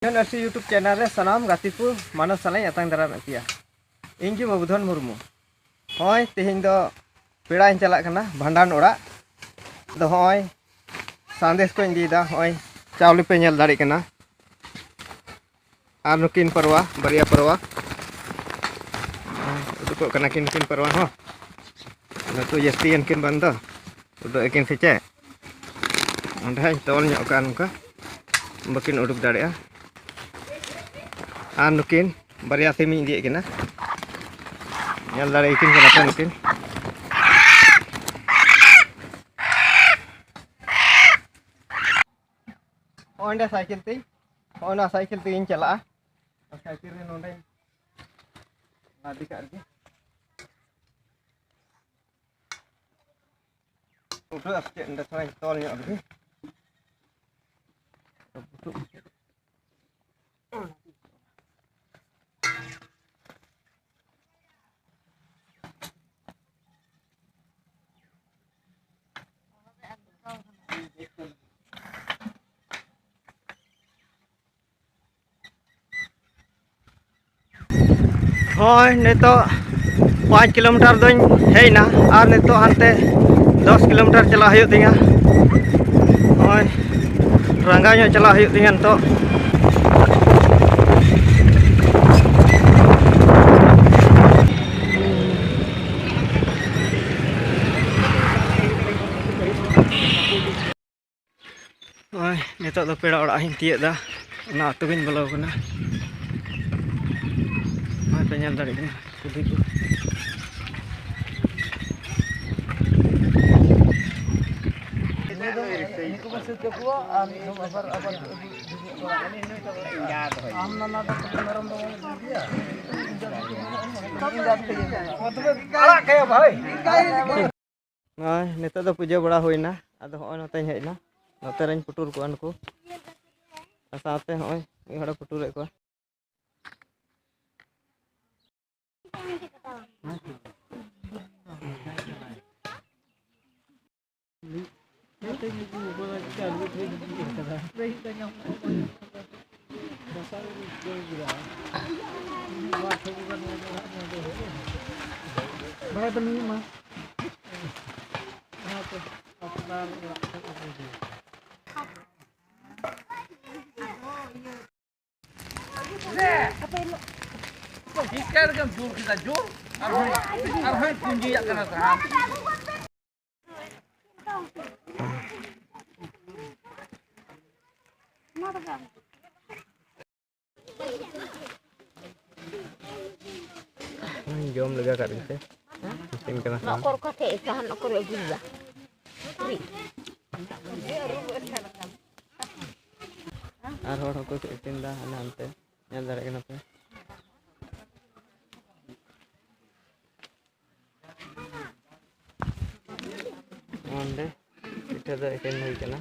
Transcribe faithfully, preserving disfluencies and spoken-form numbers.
Narsi YouTube channel ᱨᱮ ᱥᱟᱱᱟᱢ ᱜᱟᱛᱮ ᱠᱚ ᱢᱟᱱᱚᱛ ᱥᱟᱞᱟᱜ ᱤᱧ ᱟᱛᱟᱝ ᱫᱟᱨᱟᱢᱮᱫ ᱯᱮᱭᱟ᱾ ᱤᱧ ᱜᱮ ᱵᱟᱹᱵᱩᱫᱷᱚᱱ ᱢᱩᱨᱢᱩ᱾ ᱦᱚᱸᱜᱼᱚᱭ ᱛᱮᱦᱮᱧ ᱫᱚ ᱯᱮᱲᱟᱧ ᱪᱟᱞᱟᱜ ᱠᱟᱱᱟ ᱵᱷᱟᱸᱰᱟᱱ ᱚᱲᱟᱜ᱾ ᱟᱫᱚ ᱦᱚᱸᱜᱼᱚᱭ ᱥᱟᱸᱫᱮᱥ ᱠᱚᱧ ᱤᱫᱤᱭᱮᱫᱟ᱾ ᱦᱚᱸᱜᱼᱚᱭ ᱪᱟᱣᱞᱮ ᱯᱮ ᱧᱮᱞ ᱫᱟᱲᱮᱭᱟᱜ ᱠᱟᱱᱟ᱾ ᱟᱨ ᱱᱩᱠᱤᱱ ᱯᱟᱨᱣᱟ, ᱵᱟᱨᱭᱟ ᱯᱟᱨᱣᱟ ᱩᱰᱩᱠᱚᱜ ᱠᱟᱱᱟ ᱠᱤᱱ, ᱱᱩᱠᱤᱱ ᱯᱟᱨᱣᱟ ᱦᱚᱸ᱾ ᱞᱟᱹᱴᱩ ᱡᱟᱹᱥᱛᱤᱭᱮᱱ ᱠᱤᱱ ᱵᱟᱝ ᱫᱚ, ᱩᱰᱩᱠ ᱟᱹᱠᱤᱱ ᱥᱮ ᱪᱮᱫ? ᱚᱸᱰᱮ ᱦᱟᱸᱜ ᱤᱧ ᱛᱚᱞ ᱧᱚᱜ ᱠᱟᱜᱼᱟ, ᱱᱚᱝᱠᱟ ᱵᱟᱹᱠᱤᱱ ᱩᱰᱩᱠ ᱫᱟᱲᱮᱭᱟᱜᱼᱟ᱾ ᱟᱨ ᱱᱩᱠᱤᱱ ᱵᱟᱨᱭᱟ ᱥᱤᱢᱤᱧ ᱤᱫᱤᱭᱮᱫ ᱠᱤᱱᱟ, ᱧᱮᱞ ᱫᱟᱲᱮᱭᱟᱠᱤᱱ ᱠᱟᱱᱟ ᱯᱮ ᱱᱩᱠᱤᱱ᱾ ᱚᱸᱰᱮ ᱥᱟᱭᱠᱮᱞ ᱛᱮ, ᱚᱱᱟ ᱥᱟᱭᱠᱮᱞ ᱛᱮᱜᱤᱧ ᱪᱟᱞᱟᱜᱼᱟ᱾ ᱥᱟᱭᱠᱮᱞ ᱨᱮ ᱱᱚᱰᱮ ᱞᱟᱫᱮ ᱠᱟᱜ ᱨᱮᱜᱮ᱾ ᱩᱰᱟᱹᱜ ᱟᱥᱮ ᱪᱮᱫ ᱚᱸᱰᱮ ᱛᱷᱚᱲᱟᱧ ᱛᱚᱞ ᱧᱚᱜ ᱞᱮᱜᱮ᱾ ᱦᱳᱭ, ᱱᱤᱛᱚᱜ ᱯᱟᱸᱪ ᱠᱤᱞᱳᱢᱤᱴᱟᱨ ᱫᱚᱧ ᱦᱮᱡ ᱮᱱᱟ, ᱟᱨ ᱱᱤᱛᱚᱜ ᱦᱟᱱᱛᱮ ᱫᱚᱥ ᱠᱤᱞᱳᱢᱤᱴᱟᱨ ᱪᱟᱞᱟᱜ ᱦᱩᱭᱩᱜ ᱛᱤᱧᱟᱹ᱾ ᱱᱚᱜᱼᱚᱭ ᱨᱟᱸᱜᱟᱣ ᱧᱚᱜ ᱪᱟᱞᱟᱜ ᱦᱩᱭᱩᱜ ᱛᱤᱧᱟᱹ ᱱᱤᱛᱚᱜ᱾ ᱱᱚᱜᱼᱚᱭ ᱱᱤᱛᱚᱜ ᱫᱚ ᱯᱮᱲᱟ ᱚᱲᱟᱜ ᱤᱧ ᱛᱤᱭᱳᱜ ᱮᱫᱟ, ᱚᱱᱟ ᱟᱹᱛᱩ ᱜᱤᱧ ᱵᱚᱞᱚ ᱟᱠᱟᱱᱟ᱾ ᱱᱚᱜᱼᱚᱭ ᱯᱮ ᱧᱮᱞ ᱫᱟᱲᱮᱭᱟᱜ ᱠᱟᱱᱟ ᱠᱩᱞᱦᱤ ᱠᱚ᱾ ᱟᱲᱟᱜ ᱠᱟᱭᱟ ᱵᱷᱟᱹᱭ᱾ ᱱᱚᱜᱼᱚᱭ ᱱᱤᱛᱚᱜ ᱫᱚ ᱯᱩᱡᱟᱹ ᱵᱟᱲᱟ ᱦᱩᱭᱱᱟ, ᱟᱫᱚ ᱦᱚᱸᱜᱼᱚᱭ ᱱᱚᱛᱮᱧ ᱦᱮᱡ ᱮᱱᱟ, ᱱᱚᱛᱮ ᱨᱮᱧ ᱯᱩᱴᱩᱨ ᱠᱚᱣᱟ ᱱᱩᱠᱩ, ᱟᱨ ᱥᱟᱶᱛᱮ ᱦᱚᱸᱜᱼᱚᱭ ᱢᱤᱫ ᱦᱚᱲᱮ ᱯᱩᱴᱩᱨᱮᱫ ᱠᱚᱣᱟ᱾ ᱵᱟᱲᱟᱭ ᱛᱟᱹᱞᱤᱧ ᱢᱟ᱾ ᱪᱤᱠᱟᱹ ᱨᱮᱜᱮᱢ ᱡᱳᱨ ᱠᱮᱫᱟ, ᱡᱳᱨ? ᱟᱨᱦᱚᱸ, ᱟᱨᱦᱚᱸᱭ ᱯᱩᱸᱡᱤᱭᱟᱜ ᱠᱟᱱᱟ ᱥᱟᱦᱟᱱ᱾ ᱡᱚᱢ ᱞᱮᱜᱟ ᱠᱟᱜ ᱜᱮᱥᱮ᱾ ᱤᱥᱤᱱ ᱠᱟᱱᱟ ᱱᱚᱣᱟ ᱥᱟᱦᱟᱱ᱾ ᱚᱠᱚᱨ ᱠᱟᱛᱮ ᱥᱟᱦᱟᱱ ᱚᱠᱚᱨ ᱟᱹᱜᱩᱭᱟ? ᱟᱨ ᱦᱚᱲ ᱦᱚᱸᱠᱚ ᱤᱥᱤᱱ ᱫᱟ ᱦᱟᱱᱮ ᱦᱟᱱᱛᱮ, ᱧᱮᱞ ᱫᱟᱲᱮᱭᱟᱜ ᱠᱟᱱᱟ ᱯᱮ᱾ ᱚᱸᱰᱮ ᱯᱤᱴᱷᱟᱹ ᱫᱚ ᱤᱥᱤᱱ ᱦᱩᱭ ᱠᱟᱱᱟ᱾